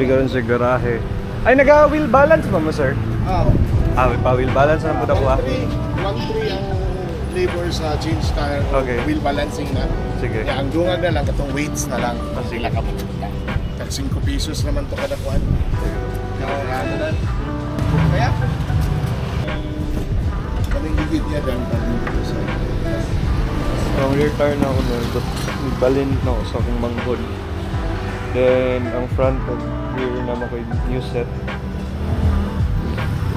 karon sa garahe. Ay, naga-wheel balance ba mo, sir? Oo. Ah, may pa-wheel balance na po ako ah. 1.3 ang labor sa change tire o wheel balancing na. Sige. Kaya ang dungag na lang, katong weights na lang. Ah, sige. Sila ka Tag 5 pesos naman to kada kuan. Kaya ano na. Kaya, kaning ligid niya dan dito sa So, ang rear tire na ako nun, balin na ako sa akong manghod. Then, ang front of rear naman ko yung new set.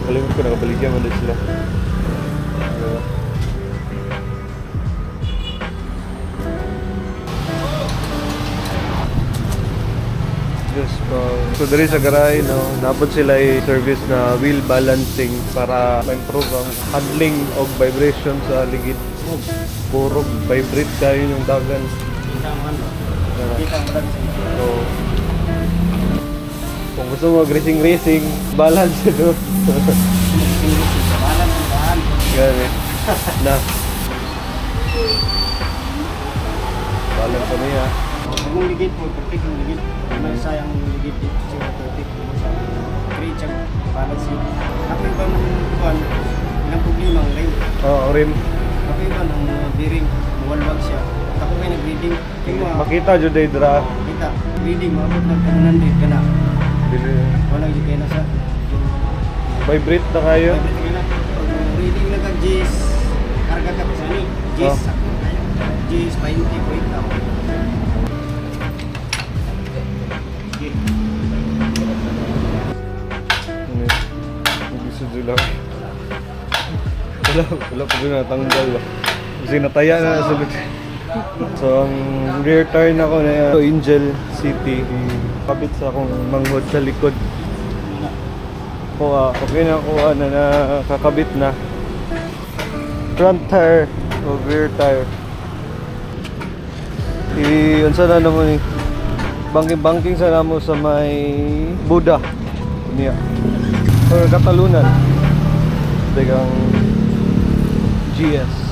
Kalimut ko, nakabaligyan mo din sila. Yeah. Yes, bro. So, diri sa garahe, no, napod sila ay service na wheel balancing para ma-improve ang handling og vibration sa ligid. Puro vibrate kayo yung dagan. So, kung gusto mo racing racing, balance ito. Gani. Na. Balance na niya. Ang ligid mo, perfect ang ligid. May sayang ligid dito siya perfect mo sa create siya balance yun. Ako iba ng kuan, ilang problema ang rim. Oo, rim. Ako iba ng bearing, muwalwag siya. Ako kay nag-reading. Kaya mo, Makita jud ay dra. kita, reading, maabot ng 700 ka na. Dili. Wala jud kay na sa. Vibrate na kayo. Vibrate ka na. Pag reading na ka, G's, karga ka pa sa ni. G's, Oh. sakto kayo. G's, 20 po ikaw. Sige. Ano yun? Nag-isod sila. Wala, wala pa doon natanggal ba. Kasi nataya na sa likod. So, ang rear tire na ko na Angel City. Kapit sa akong manghod sa likod. Kuha, okay na kuha na nakakabit na. Front tire o rear tire. I, unsa na naman eh. Banking-banking sa namo sa may Buda. Niya. Or Katalunan. Dagang GS.